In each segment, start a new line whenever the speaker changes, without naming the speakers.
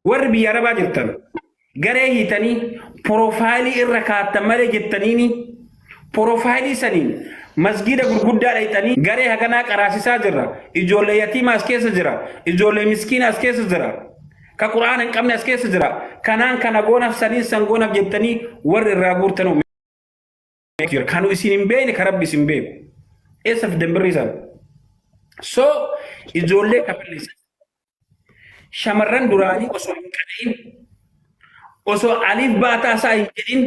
Warri biyya Arabaa jirtan garee hiitanii porofaayilii irra kaattan malee jettaniini porofaayilii saniin masgiida gurguddaa dhayxanii garee haganaa qaraasisaa jirra. Ijoollee yatiima as keessa jira. Ijoollee miskiina as keessa jira. Ka qura'aana hin qabne as keessa jira. Kanaan kana goonaaf saniin san goonaaf jettanii warri irraa guurtan jira. Kanu isin hin beekne ka rabbi isin beeku. Eessa fiddan birrii sana? So ijoollee ka balleessan. Shamarran duraanii osoo hin qana'in osoo aliif baataa isaa hin jedhin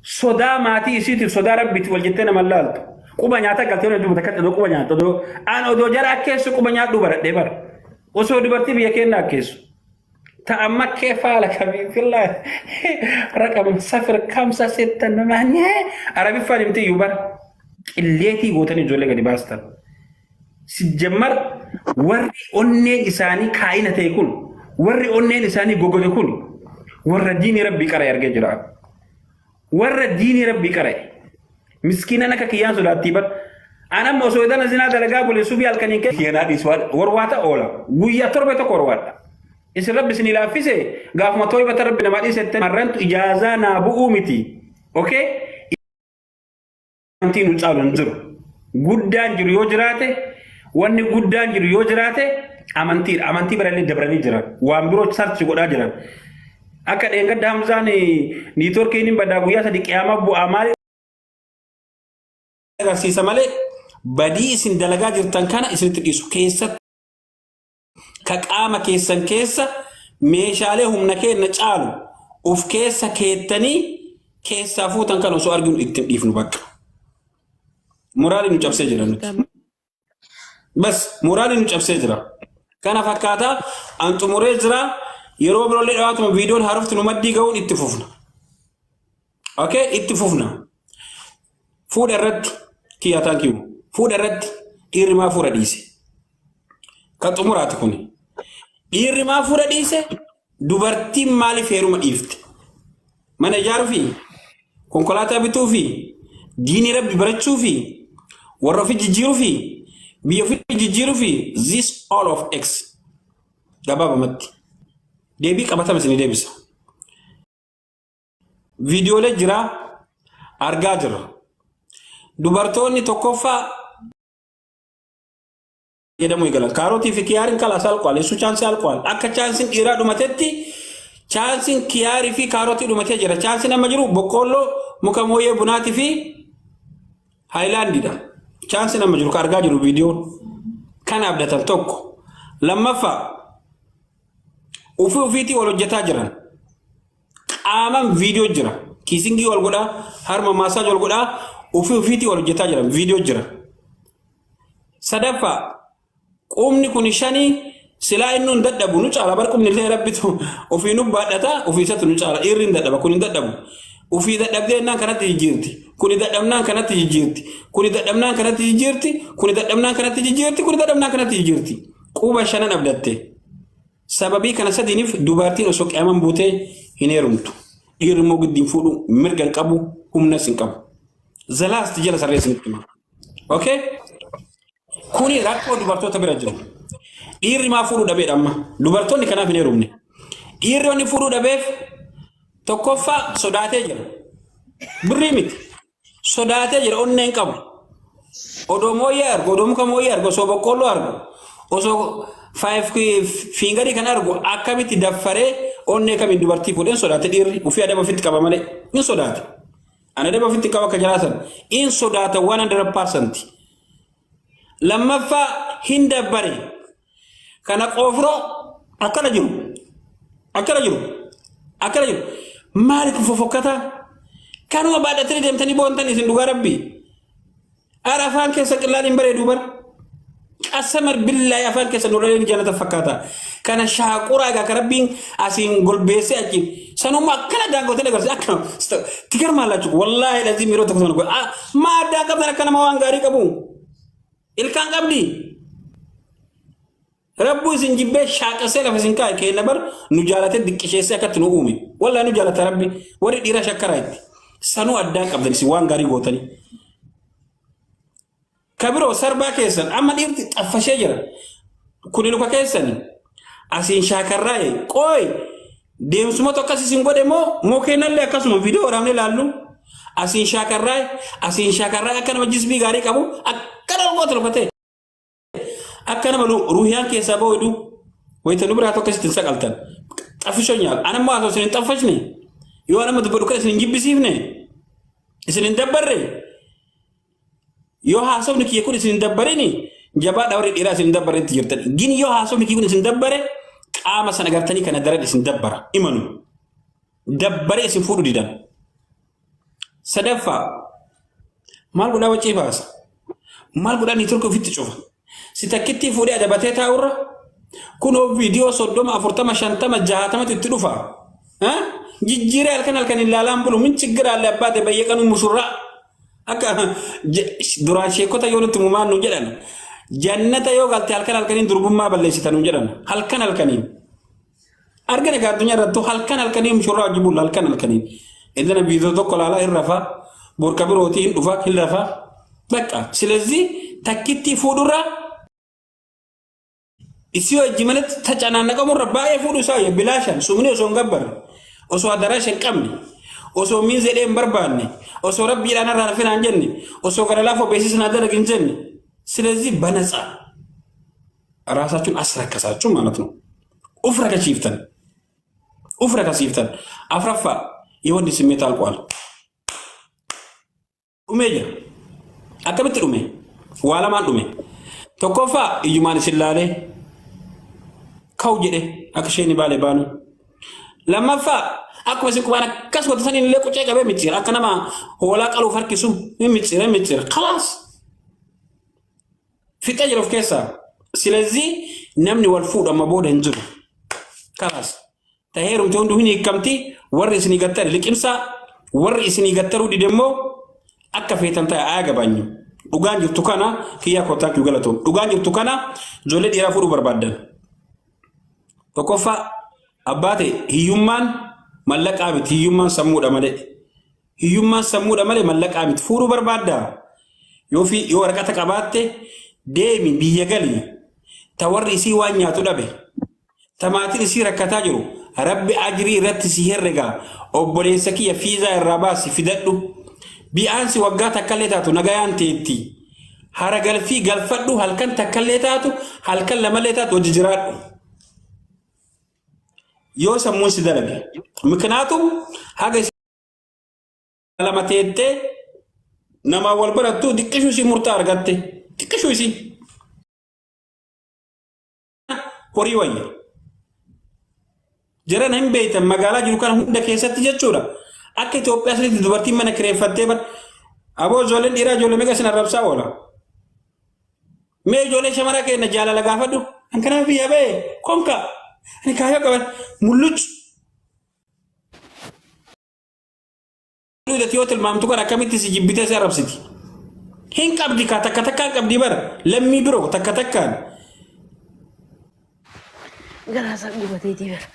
sodaa maatii isiitiif sodaa rabbiitiif wal jettee nama laaltu. Quba nyaata galtee oduu takka odoo quba nyaata odoo aan odoo jara akkeessu quba nyaadhu baradhee bara. Osoo dubartii biyya keenya akkeessu. Ta amma kee faala kabiifillaa raqam safir kamsa sittan namaanyee arabiffaan himti iyyuu bara. Qilleetii gootanii ijoollee gadi baastan. Sijjammar warri onneen isaanii kaa'ina ta'e kun warri onneen isaanii gogoge kun warra diinii rabbii qara'e argee jira. Warra diinii rabbii qara'e. Miskiinan akka kiyyaan sodaattii bar. An amma osoo idana zinaa dalagaa bule subii halkaniin keessa kiyyanaa dhiisu warwaata oola. Guyyaa torbe tokko warwaadha. Isin rabbi isin laaffise gaafuma tooybata rabbi namaa dhiisette marrantu ijaazaa naa bu'uu miti. Okay? Amantii nu caalu hin jiru. Guddaan jiru yoo jiraate wanni guddaan jiru yoo jiraate amantiidha. Amantii birallee dabranii jiran. Waan biroo sarchi godhaa jiran. Akka dheengadda Hamzaan niitoorkiin hin badaa guyyaa sadi qiyaamaa bu'aa maali agarsiisa malee badii isin dalagaa jirtan kana isinitti dhiisu keessatti ka qaama keessan keessa meeshaalee humna keenna caalu uf keessa keettanii keessaa fuutan kan osoo arginu ittiin dhiifnu bakka. Moraalii nu cabsee jira nuti. Bas moraalii nu cabsee jira. Kana fakkaataa an xumuree jira yeroo biroollee dhawaatuma viidiyoon haarofti nu maddii ga'uun itti fufna. Okay, itti fufna. Fuudha irratti kiyyaa thank you. Fuudha irratti dhiirri maa fuudha dhiise? Kan xumuraati kuni. Dhiirri maa fuudha dhiise? Dubartiin maaliif heeruma dhiifte? Mana ijaaruufi? Konkolaataa bituufi? Diinii rabbi barachuufi? Warra ofii jijjiiruufi? Biyya ofii jijjiiruufi? This all of X. Gabaabumatti. Deebii qabatama isinii deebisa. Viidiyoolee jira argaa jirra. Dubartoonni tokkoffaa jedhamu eegalan. Kaarotii fi kiyaariin kalaas alqoal. Isu chaansii alqoal. Akka chaansiin dhiiraa dhumatetti chaansiin kiyaarii fi kaarotii dhumatee jira. Chaansiin amma jiru boqqoolloo, muka mooyyee bunaatii fi haayilaandiidha. Chaansiin amma jiru ka argaa jiru viidiyoon. Kana abdatan tokko. Lammaffaa ofii ofiitii wal hojjetaa jiran. Qaaman viidiyoo jira. Kiisingii wal godhaa, harma maasaaj wal godhaa, ofii ofiitii wal hojjetaa jiran viidiyoo jira. Sadaffaa qubni kun shanii silaa inni hin dadhabu nu caala bar qubni illee rabbitu ofii nu baadhata ofii isatti nu caala dhiirri hin dadhaba kun hin dadhabu. Ofii dadhabdee jennaan kanatti jijjiirti. Kuni dadhabnaan kanatti jijjiirti. Kuni dadhabnaan kanatti jijjiirti. Kuni dadhabnaan kanatti jijjiirti. Kuni dadhabnaan kanatti jijjiirti. Quba shanan abdatte. Sababii kana sadiiniif dubartiin osoo qiyaaman buutee hin heerumtu. Dhiirri immoo giddiin fuudhu mirga hin qabu, humnas hin qabu. The last jala sarree isinitti hima. Okay? Kuni rakkoo dubartoota bira jiru. Dhiirri maa fuudhuu dhabeedha amma. Dubartoonni kanaaf hin heerumne. Dhiirri wanni fuudhuu dhabeef tokkoffaa sodaatee jira. Birrii miti. Sodaatee jira onnee hin qabu. Odoo mooyyee argu, odoo muka mooyyee argu, osoo boqqoolloo argu, osoo fiingarii kan argu akkamitti daffaree onnee kamiin dubartii fuudheen sodaate dhiirri ofii adaba ofitti qaba malee hin sodaate. Ani adaba ofitti qaba akka jiraatan hin sodaata 100%. Lammaffaa hin dabbare. Kana qoofroo akkana jiru. Akkana jiru. Akkana jiru. Maali kun fofokkataa? Kanuma baadhatanii deemtanii boontan isin dhugaa rabbii. Ara afaan keessa qillaan hin bareedu bara. Qasamar billaahi afaan keessa nurraleen jannata fakkaata. Kana shaaquraa egaa ka rabbiin asiin golbeessee achiin sanummaa akkana daangotee agarsiisa akkana tikar maallachuu wallaahi dhaziin yeroo tokko tokko maa addaa qabdan akka nama waan gaarii qabu. Ilkaan qabdi. Rabbuu isin jibbee shaaqasee lafa isin kaa'e kenna bar nu jaalatee diqqisheessee akkatti nu uume. Wallaahi nu jaalata rabbi warri dhiira shakkaraa itti. Sanuu addaan qabdan isin waan gaarii gootanii. Ka biroo sarbaa keessan amma dhiirti xaffashee jira. Kuni luka keessani. Asiin shaakarraa'e qooy deemsumatu akkas isin godhe moo mookeenallee akkasuma viidiyoo waraabnee ilaallu. Asiin shaakarraa'e asiin shaakarraa'e akka nama jismii gaarii qabu akka nama goota lufatee akka nama ruuhiyaan keessaa ba'u hidhu wayita nu biraa tokko isin saqaltan xaffishoo nyaata. Anammoo haasoo isin hin xaffashne yoo nama dubbadhu kan isin hin jibbisiifne isin hin dabbarre. Yoo haasofni kiyya kun isin hin dabbarini jabaadha warri dhiiraa isin hin dabbaretti jirtan. Gin yoo haasofni kiyya kun isin dabbare qaama sana gartanii kana daran isin dabbara. Imanu. Dabbare isin fuudhu didan. Sadaffaa maal godhaa waccii baasa? Maal godhaa niitorkii ofitti cufa? Si takkittii fuudhee adabatee taa'urra kunoo viidiyoo 30 40 50 60tu itti dhufa. Jijjiiree halkan halkan hin laalaan bulu min chiggiraalle abbaate bayyee qanuu mushurraa. Akka duraan sheekota yoo nutti mumaan nu jedhan jannata yoo galte halkan halkaniin durbummaa balleessita nu jedhan halkan halkaniin. Argina egaa addunyaa irrattuu halkan halkaniin mushurraa hojii bulla halkan halkaniin. Indana viidiyoo tokko ilaalaa hin rafaa borka birootii hin dhufa hin rafaa. Bakka silezii takkittii fuudhurraa Isii wajji manatti tacanaannaqamurra baay'ee fuudhu isaa wayya bilaashaan sumni osoo hin gabbarre osoo adaraa hin qabne osoo miin jedhee hin barbaanne osoo rabbiidhaan irraa hafinaa hin jenne osoo gara laafoo beeksisa naa dalagi hin jenne ስለዚህ በነፃ ራሳችሁን አስረከሳችሁ ማለት ነው። ኡፍ ረከሲፍተን ኡፍ ረከሲፍተን አፍረፋ የወንድ ስሜት አልቋል። Dhumee jira. Akkamitti dhume? Waa lamaan dhume. Tokkoffaa iyyumaan isin laalee ka'u jedhe akka isheen baale baanu. Lammaffaa akkuma isin qubaan akkas goote saniin illee qucee qabee micciira. Akka nama hoolaa qaluuf harkisu hin micciira hin micciira. Kalaas. Fixee jira of keessaa. Silazii namni wal fuudhu amma booda hin jiru. Kalaas. Ta heerumte hunduu hin hiikkamti warri isinii gattare liqimsaa warri isinii gattaruu dide immoo akka feetan ta'e haa gabaanyu. Dhugaan jirtu kana kiyyaa kottaa kiyyuu galatoom. Dhugaan jirtu kana ijoollee dhiiraa fuudhuu barbaaddan. Tokkoffaa abbaa ta'e hiyyummaan mallaqaa miti hiyyummaan sammuudha malee. Hiyyummaan sammuudha malee mallaqaa miti. Fuudhuu barbaaddaa? Yoo fi yoo waraqata qabaatte deemi biyya gali. Ta warri isii waan nyaatu dhabe. Ta maatiin isii rakkataa jiru. Rabbi ajrii irratti si herrega. Obboleessa kiyya fiizaa irraa baasi fidadhu. Bi'aansi waggaa takkallee taatu nagayaan teetti. Hara galfii galfadhu halkan takkallee taatu halkan lamallee taatu hojii jiraadhu. Yoo sammuun si dalage. Miknaatum haga lama teettee namaa wal barattu xiqqishuu isii murtaa argatte xiqqishuu isii horii wayya. Jiran hin beektan magaalaa jiru kana hunda keessatti jechuudha. Akka Itoophiyaa sanitti dubartiin mana kireeffattee bar aboo ijoolleen dhiiraa ijoollee meeqa isin arrabsaa oola. Mee ijoollee shamaraa keenya jaalala gaafadhu. An kanaaf biyya ba'e konka. Ani kaayyoo qaban mullucu. Duudatti yoo tilmaamtu kan akkamitti si jibbitee si arrabsiti. Hin qabdi kaa takka takkaan qabdi bara lammii biroo takka takkaan.
Garaa isaa gubateetii bara.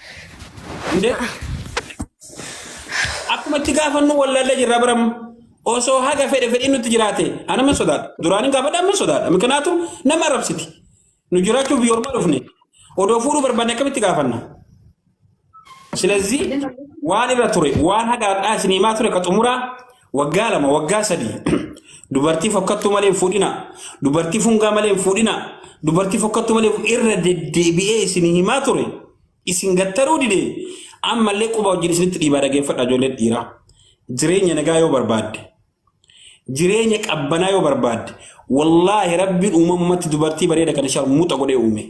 Indee akkuma itti gaafannu wallaallee jirra bara osoo haga fedhe fedhiin nutti jiraate ana man sodaadha. Duraan hin gaafadha amma sodaadha. Mikinaatu nama arrabsiti. Nu jiraachuuf biyya ormaa dhufne. Odoo fuudhuu barbaanne akkamitti gaafanna? Silazii waan irra ture waan haga har'aa isin himaa ture ka xumuraa waggaa 2 waggaa 3 dubartii fokkattuu malee hin fuudhina dubartii fungaa malee hin fuudhina dubartii fokkattuu malee irra deddeebi'ee isin himaa ture isin gattaruu dide ammallee quba wajjin isinitti dhiibaa dhageeffadha ijoollee dhiiraa jireenya nagaa yoo barbaadde jireenya qabbanaa yoo barbaadde wallaahi rabbiin uumamumatti dubartii bareeda kana sharmuuxa godhee uume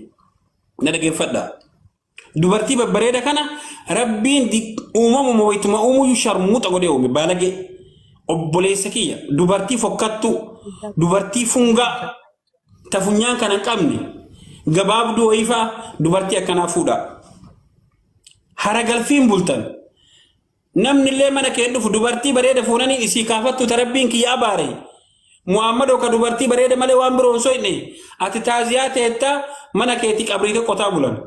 na dhageeffadha. Dubartii babbareeda kana rabbiin uumamuma wayituma uumuyyuu sharmuuxa godhee uume baalagee. Obboleessa kiyya dubartii fokkattuu dubartii fungaa ta funyaan kana hin qabne gabaabduu wayii fa'a dubartii akkanaa fuudhaa. Hara galfiin bultan. Namni illee mana kee dhufu dubartii bareeda fuunanii isii kaafattu ta rabbiin kiyya abaare. Muhammad ka dubartii bareeda malee waan biroo hin soyne. Ati taaziyaa teetta mana keetii qabrii kee qotaa bulan.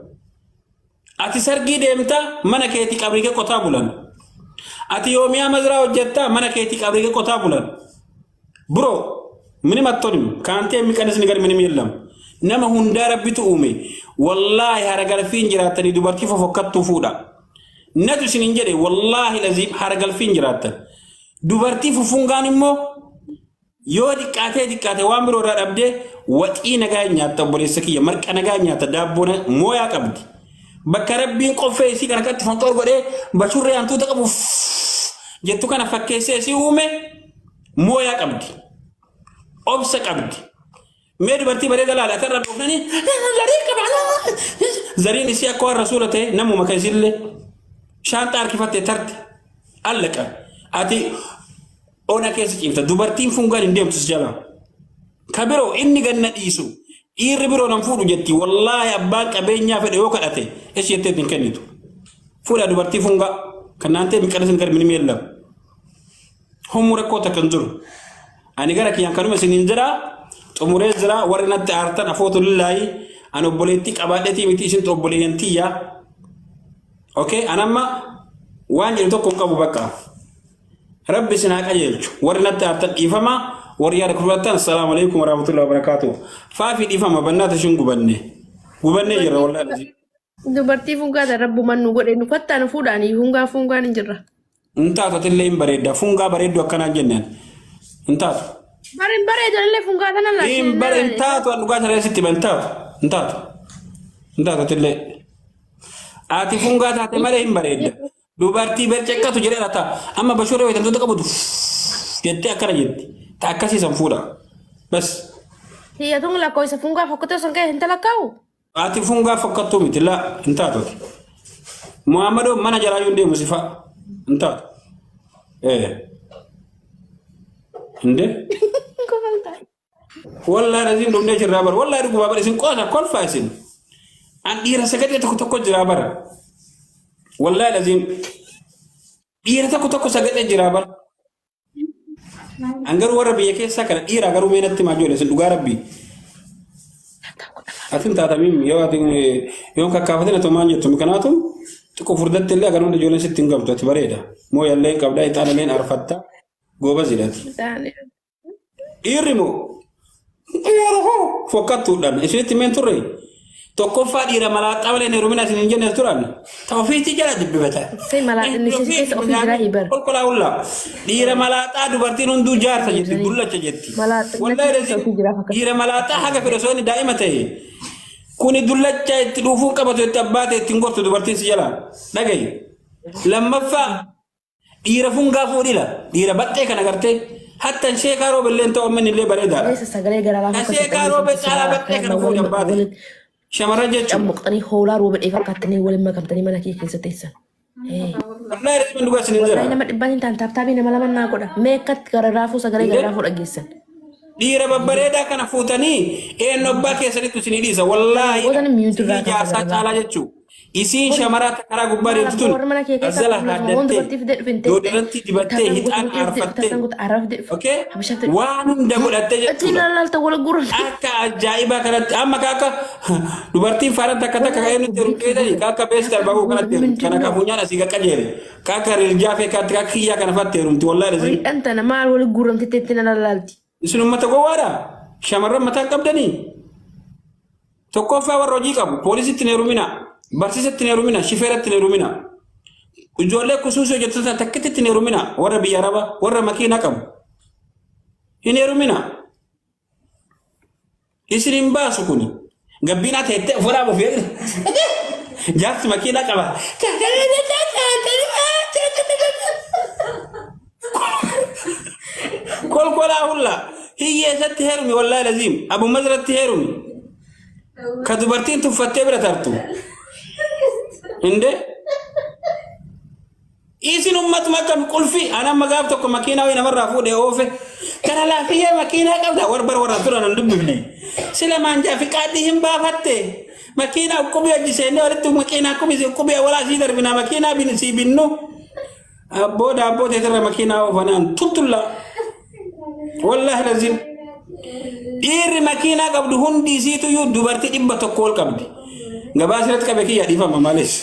Ati sargii deemta mana keetii qabrii kee qotaa bulan. Ati yoomiyaa mazraa hojjetta mana keetii qabrii kee qotaa bulan. Bro ምንም አትሆንም። ከአንተ የሚቀንስ ነገር ምንም የለም። Nama hundaa rabbitu uume. Wallaahi haragalfiin jiraattanii dubartii fofokkattuu fuudha. Natu isin hin jedhe wallaahi laziim haragalfiin jiraattan. Dubartii fufungaan immoo yoo diqqaatee diqqaate waan biroo irraa dhabdee waxii nagaa hin nyaatta obboleessa kiyya marqa nagaa hin nyaatta daabboo mooyaa qabdi. Bakka rabbiin qoffee isii kana akkatti fonxoor godhee bashurree hantuuta qabu jettu kana fakkeessee isii uume mooyaa qabdi. Obsa qabdi. Mee dubartii bareeda laala atarra dhoofnanii zarii qaba zariin isii akka waan rasuula ta'e namuma kan isiillee shaanxaa harkifattee tarte allaqa ati ona keessa ciifta dubartiin fungaan hin deemtu si jalaa. Ka biroo inni ganna dhiisu dhiirri biroo nan fuudhu jetti wallaahi abbaan qabeenyaa fedhe yoo kadhate eshi jettee ittiin kennitu. Fuudha dubartii fungaa kan naan ta'e miqanis hin garmini miellam. Hommuu rakkoo takka hin jiru. Ani gara kiyyaan kanuma isiniin jira xumuree jira warri natti aartan afootu lillaahi ani obboleettii qabaadheetii miti isintu obboleeyyan tiyya. Okay an amma waan jedhu tokko hin qabu bakka. Rabbi isin haa qajeelchu. Warri natti aartan dhiifama. Warri yaada kufattan assalaamu alaikum warahmatullahi wabarakatuh. Faafii dhiifama bannaata ishin gubanne. Gubannee jirra wallahi.
Dubartii fungaa tan rabbuman nu godhe nu kattaa nu fuudhaanii fungaa fungaan hin jirra.
Hin taatu atillee hin bareedda. Fungaa bareeddu akkanaan jennaan. Hin taatu.
Bari hin bareedanillee fungaa tana laata.
Hin bare hin taatu an dhugaa sana sitti hima hin taatu. Hin taatu. Hin taatu atillee. Ati fungaa taate malee hin bareedda. Dubartii berceqqatu jedhee laata. Amma bashooree wayitamtoota qabdu jettee akkana jetti. Ta akkasii san fuudha. Bas.
Hiyyatuun lakkoofsa fungaa fokkatoo san ka'e hin talakkaa'u.
Ati fungaa fokkattuu miti laa hin taatu ati. Muhammadoo mana jalaa hin deemu sifa hin taatu. Ee. Inde? Wallaahi asiin dhumnee jirraa bara wallaahi dhugumaa bara isin qoosa kolfaa isin. An dhiira sagalee tokko tokko jiraa bara. Wallaahi asiin dhiira tokko tokko sagalee jiraa bara. An garuu warra biyya keessaa kana dhiiraa garuu mee natti himaa ijoollee isin dhugaa rabbii. Atin taatamiin yoo ati yoo kakkaafatin ati maan jettu kanaatu xiqqoo furdatti illee agaruu ijoolleen sitti hin gamtu ati bareeda. Mooyallee hin qabda ixaana illee hin arfatta goobaz jedhati. Dhiirri moo dhiira hoo fokkattuudhaan isinitti himeen turre tokkoffaa dhiira malaaxaa malee hin heerumina isin hin jenne turan ta ofiitti jala dubbifata.
Say malaaxinni ishee keessa ofii jiraa hibar.
Kolkolaa hullaa dhiira malaaxaa dubartiin hunduu jaarsa jetti dullacha jetti.
Malaaxinni
Wallahi
keessa ofii jiraa fakkaata.
dhiira malaaxaa haga fedhe osoo inni daa'ima ta'e kuni dullacha itti dhuufuun qabatu itti abbaa ta'e ittiin gortu dubartiin si jala dhagayi. Lammaffaa Dhiira fungaa fuudhila. Dhiira baxxee kana gartee. Hatta sheekaa roobe illee ta'u amma inni illee bareedaadha.
Keessa sagalee gara laafaa
Kan sheekaa roobe caalaa baxxee kana fuudhi abbaa ta'e. Shamarran jechuun.
Cammuqxanii hoolaa roobe dheefa fakkaatanii waliin makamtanii mana kee keessa teessan.
Wallaahi rifeen dhugaa isin hin
Wallahi
jira.
nama dhibbaan hin taane taaptaabii nama lama naa godha. Mee akkatti gara raafuu sagalee gara raafuu dhageessan.
Dhiira babbareedaa kana fuutanii eenyu abbaa keessanitti isinii dhiisa. Wallaahi
Gootan miyuutu irraa
isinii jaarsaa
kaasa
caalaa jechuudha. Isiin shamaraa ta karaa gubbaa
Maal
deemtu
abbaa
tun
warra mana kee keessa
azala
akkuma waan
haaddattee
dubartii fidee dhufe hin teessee
doodarantii dibattee
taasaan
hixaan
guutuu dhiirti
aarfattee
taasaan guutuu arraf dhufe
okay
habashaatti
waan hunda godhattee
ittiin
jechuudha.
lallaalta wal guuran.
Akka ajaa'ibaa kanatti amma ka akka dubartiin faaraan takka takka kan inni heerumte beektanii ka akka beesti darbaa kanatti heerumte kana ka funyaan asii qaqqajeele ka akka rirjaa fee ka akka kiyyaa kana fatti heerumti wallaahi
Horii
isin
dhantana maal wal guuramte ittiin lallaalti.
isin ummata gowwaadha shamarran mataa hin qabdanii. Tokkoffaa warra hojii qabu poolisitti hin heerumina, barsiisatti hin heerumina, shifeeratti hin heerumina. Ijoollee kusuusii hojjettoota takkitti hin heerumina warra biyya arabaa warra makiinaa qabu. Hin heerumina. Isin hin baasu kuni. Gabbiinaa teettee ofirraa buufee jaarsi makiinaa qaba. Kolkolaa hulla. Hiyyeessatti heerumi wallaahi laziim. Abu Mazratti heerumi. Ka dubartiin tuffattee bira tartu. Inde? Isin ummatuma akkam qulfi an amma gaaf tokko makiinaa wayii namarraa fuudhee oofe. Kana laafiyyee makiinaa qabda warra warra turan hin dubbifne. Sila maanjaa fi qaadhii hin baafatte. Makiinaa uqqubii hojii seennee walitti makiinaa uqqubii uqqubii walaa sii darbinaa makiinaa bin sii binnu. Abboo daabboo teetirra makiinaa oofanaan tultulla. Wallaahi lazim. Dhiirri makiinaa qabdu hundi isiituyyuu dubartii 100 ol qabdi. Gabaa asirratti qabe kiyya dhiifama malees.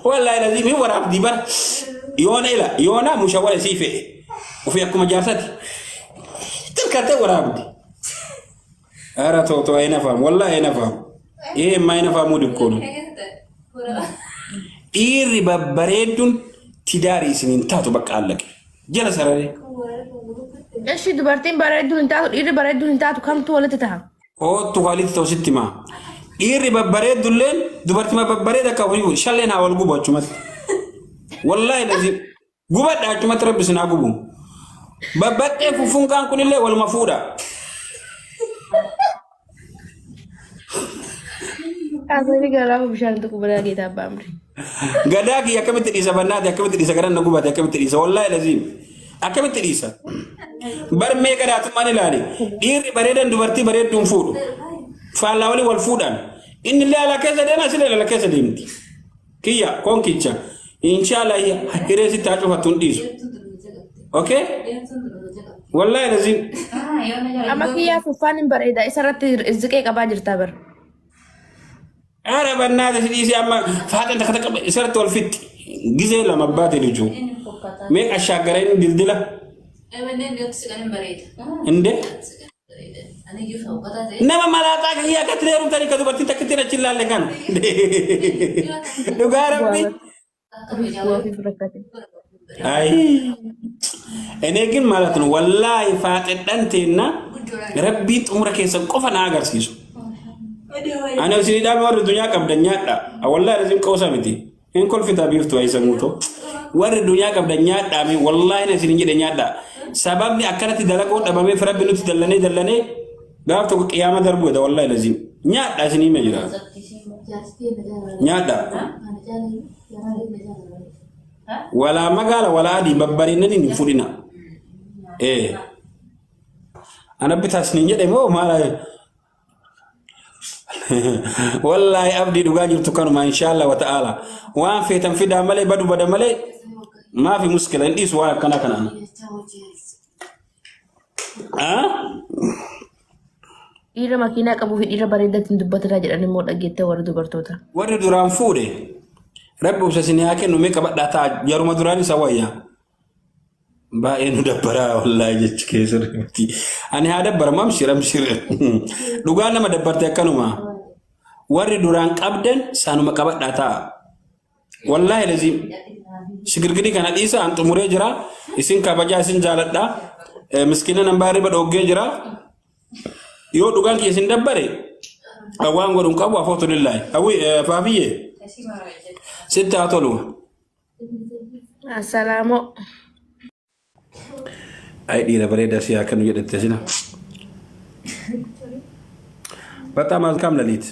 Wallaahi lazim hin waraabdi bara. Yoona ila yoona mushawwara isii fe'e. Ofii akkuma jaarsati. Tirkattee waraabdi. Ara too too hin hafamu wallaahi hin hafamu. ይሄ የማይነፋ ሙድ እኮ ነው። Dhiirri babbareedduun tidaarii isiniin taatu bakka allaqe. Jala sararee.
Eshi dubartiin bareedduun hin taatu dhiirri bareedduun hin taatu kamtu walitti taha?
Oottu walitti ta'u sitti himaa. Dhiirri babbareeddulleen dubartima babbareeda akka ofii shalleen haa wal gubu achumatti. Wallaahi lazim gubadha achumatti rabbi isin haa gubu. Babbaqqee fufunkaan kunillee waluma fuudha.
Kaasanii garaa bishaan tokko balaa geetaa abbaa amri.
Gadaa kiyya akkamitti dhiisa bannaati akkamitti dhiisa garan na gubate akkamitti dhiisa wallaahi laziim akkamitti dhiisa. Bar mee gadaatummaan ilaali dhiirri bareedan dubartii bareedduun fuudhu faallaa walii wal fuudhan inni illee ala keessa deema isin ala keessa deemti. Kiyya koonkicha inshaallah hiree sitti haa cufattu hin dhiisu. Okay? Wallaahi laziim.
Amma kiyyaa fuffaan hin bareeda isarratti ziqee qabaa jirtaa bara.
Ara bannaata si dhiisee amma faaxeen takka takka isarratti wal fixxi. Gizee lama baate lijuu. Meeqa ashaagara inni dildila. Inde. Nama malaaxaa kiyyaa akkatti heerumtanii ka dubartiin takka ittiin achi hin laalle kana. Dhugaa rabbi. Ayi. እኔ ግን ማለት ነው ወላሂ faaxedhan teenna rabbiin xumura keessan qofa na agarsiisu. Ani isin dhaame warri dunyaa qabdan nyaadha. Wallahi lazim qoosa miti. Hin kolfita biiftu ayisa guuto. Warri dunyaa qabdan nyaadha mi wallahi na isin jedhe nyaadha. Sababni akkanatti dalagoo dhabameef rabbi nuti dallanee dallanee gaaf tokko qiyaama darbuu jedha wallahi lazim. Nyaadha isin hime jira. Nyaadha. Walaa magaala walaa adii babbareennanii hin fudhina. Ee. Ana bitaa isin jedhe moo maal? Wallaahi abdii dhugaa jirtu kanuma inshallah wa ta'ala. Waan feetan fidaa malee badu bada malee maafi muskila hin dhiisu waan akkanaa kanaan. Ah?
Dhiira makiinaa qabuu fi dhiira bareedaatti hin dubbatinaa jedhan immoo dhageettee warri dubartoota.
Warri duraan fuudhe rabbi obsa isin haa kennu mee qabadhaa ta'a jaruma duraan isa wayya. Baay'ee nu dabbaraa wallaahi jechi keessa miti. Ani haa dabbaramu amshir amshir. Dhugaa nama dabbarte akkanuma. Warri duraan qabdan saanuma qabadhaa ta'a. Wallaahi lazim shigirgirii kana dhiisa an xumuree jira. Isin kabajaa isin jaaladha. Miskiina nan baay'ee dhoggee jira. Yoo dhugaan kiyya isin dabbare waan godhu hin qabu afootu lillaahi. Hawwi faafiyyee sitti haa tolu.
Assalaamoo.
Ay dhiira bareedaa si haa kennu jedhette sina. በጣም መልካም ሌሊት።